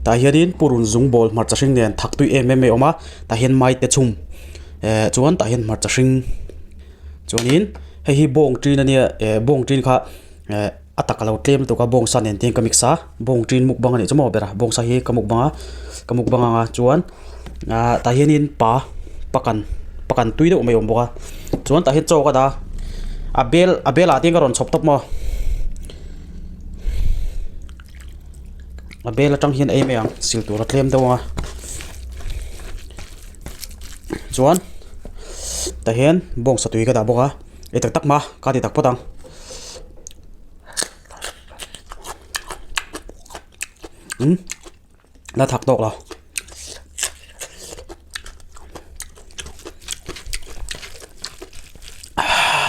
Tah hianin purun zung bawl hmarcha hring nen thak tui em em mai a awm a tah hian maite chhum eh chuan tah hian hmarcha hring chuanin hei hi bawng ṭin ania eh bawng ṭin kha eh a tak a lo tlem lutuk a bawngsa nen te hian ka mix a bawng ṭin mukbang anih chu maw ber a bawngsa hi ka mukbang a ka mukbang ang a chuan ah tah hianin pa pakan pakan tui deuh mai a awm bawk a chuan tah hian chaw ka dah a a bel a bel ah te hian ka rawn chhawp tawp maw. A bel atang hian ei mai ang sil tur a tlem deuh ang a chuan tah hian bawngsa tui ka dah bawk a ei tak tak ma ka ti tak phawt ang. Umm la thak tawk lo.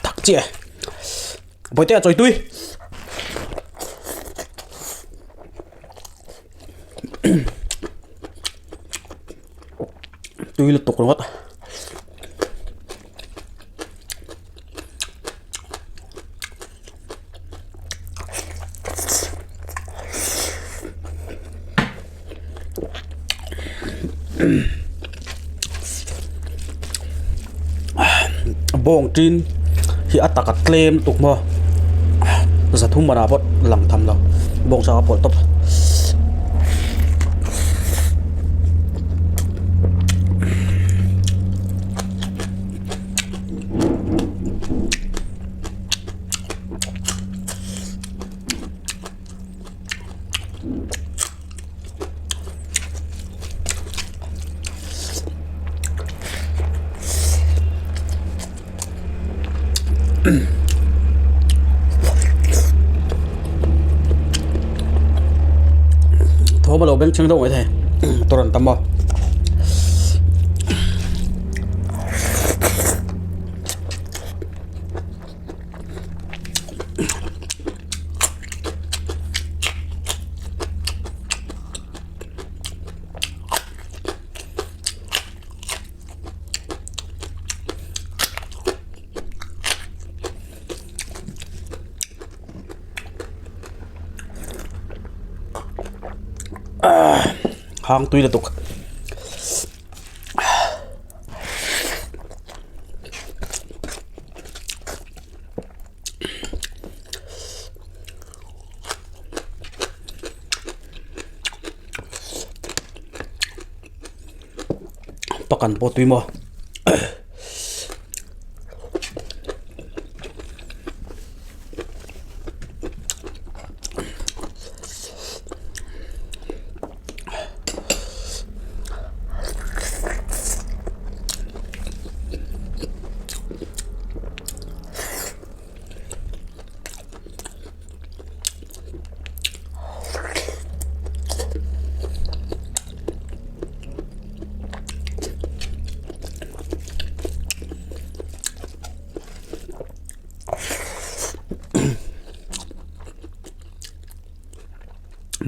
Thak chiah e Bawihte a chawi tui. Tui lutuk ringawt. Bawng tin hi a taka tlem lutuk maw zathum manah pawh lang tham lo bawng chang a pawlh tawp. Thawm a lo beng chheng deuh mai thei motor an tam a. Hang tui lutuk. Pakan pawh tui maw.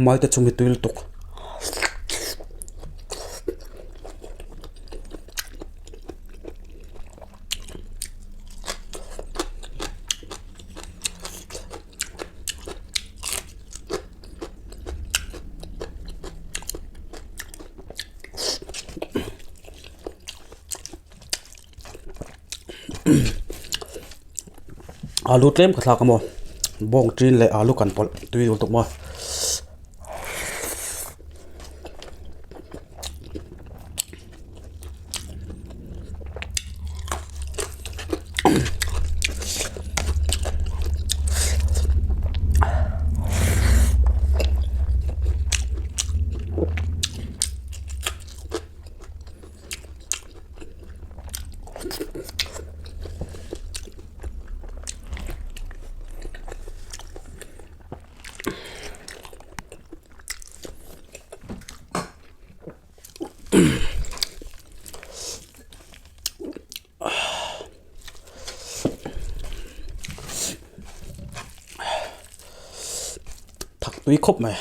Maite chung hi tui lutuk. Alu tlem ka thlak a maw bawng ṭin leh alu kan pawlh tui dul tuk maw. Thak tui khawp mai.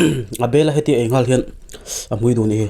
A bela heti ei nghal hian a hmui duh anih hi.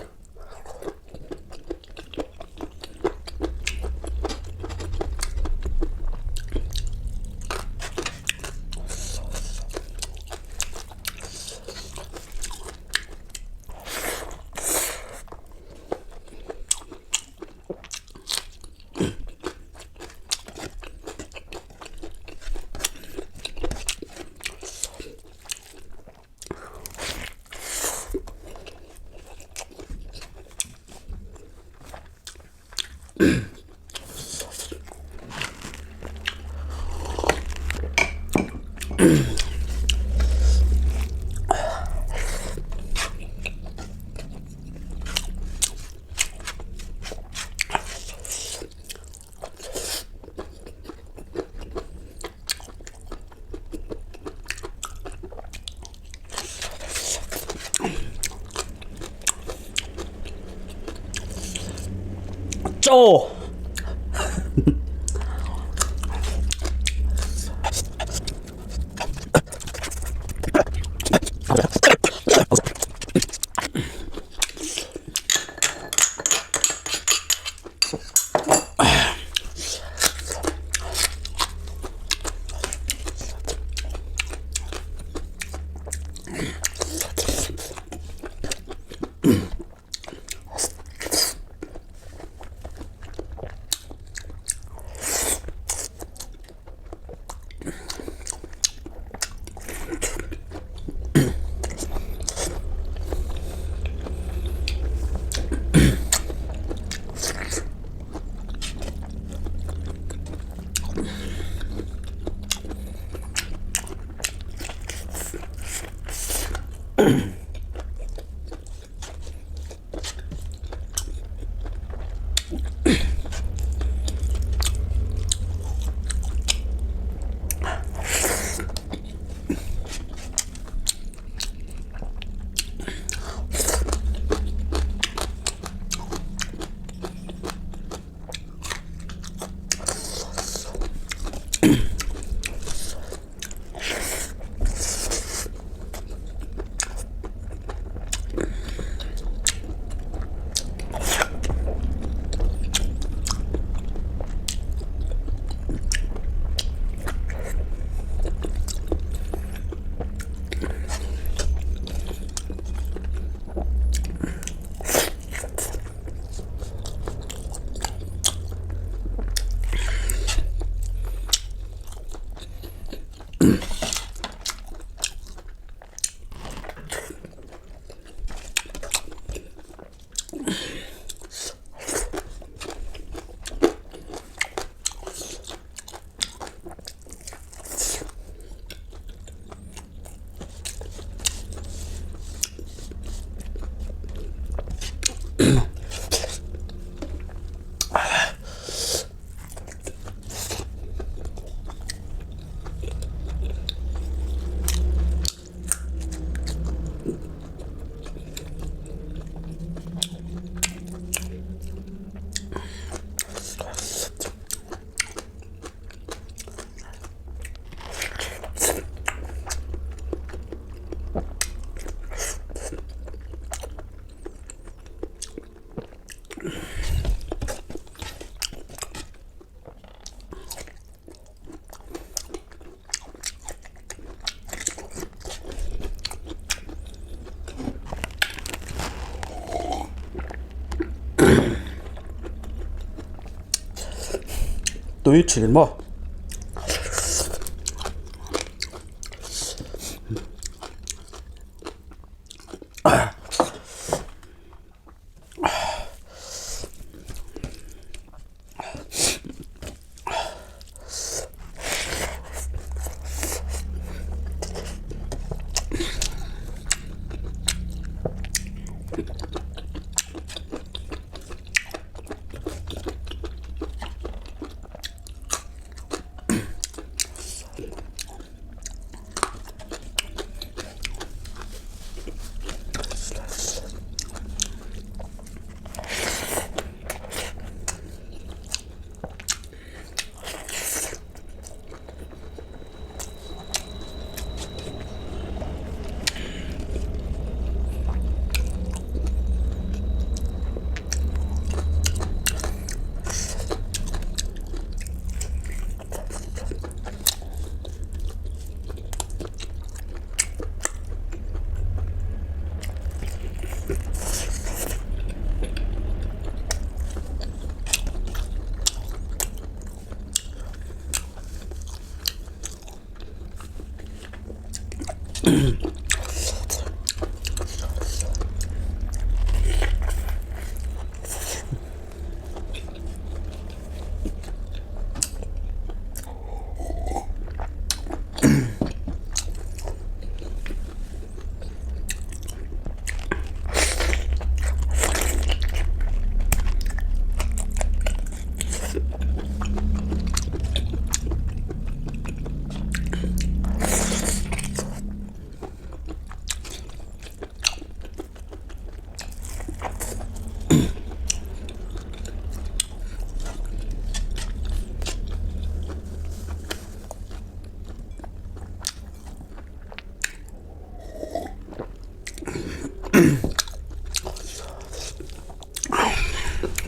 Chaw. Tui thin maw.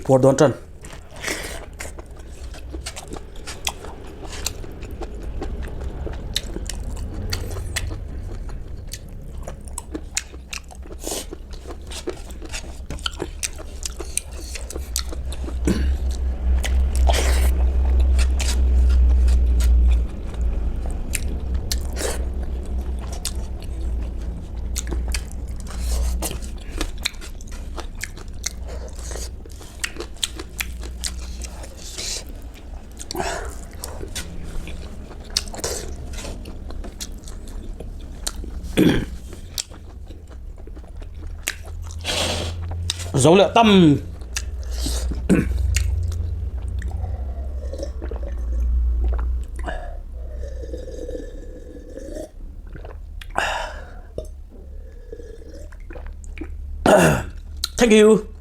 Puar dawn tan. Zo leh tam. Thank you.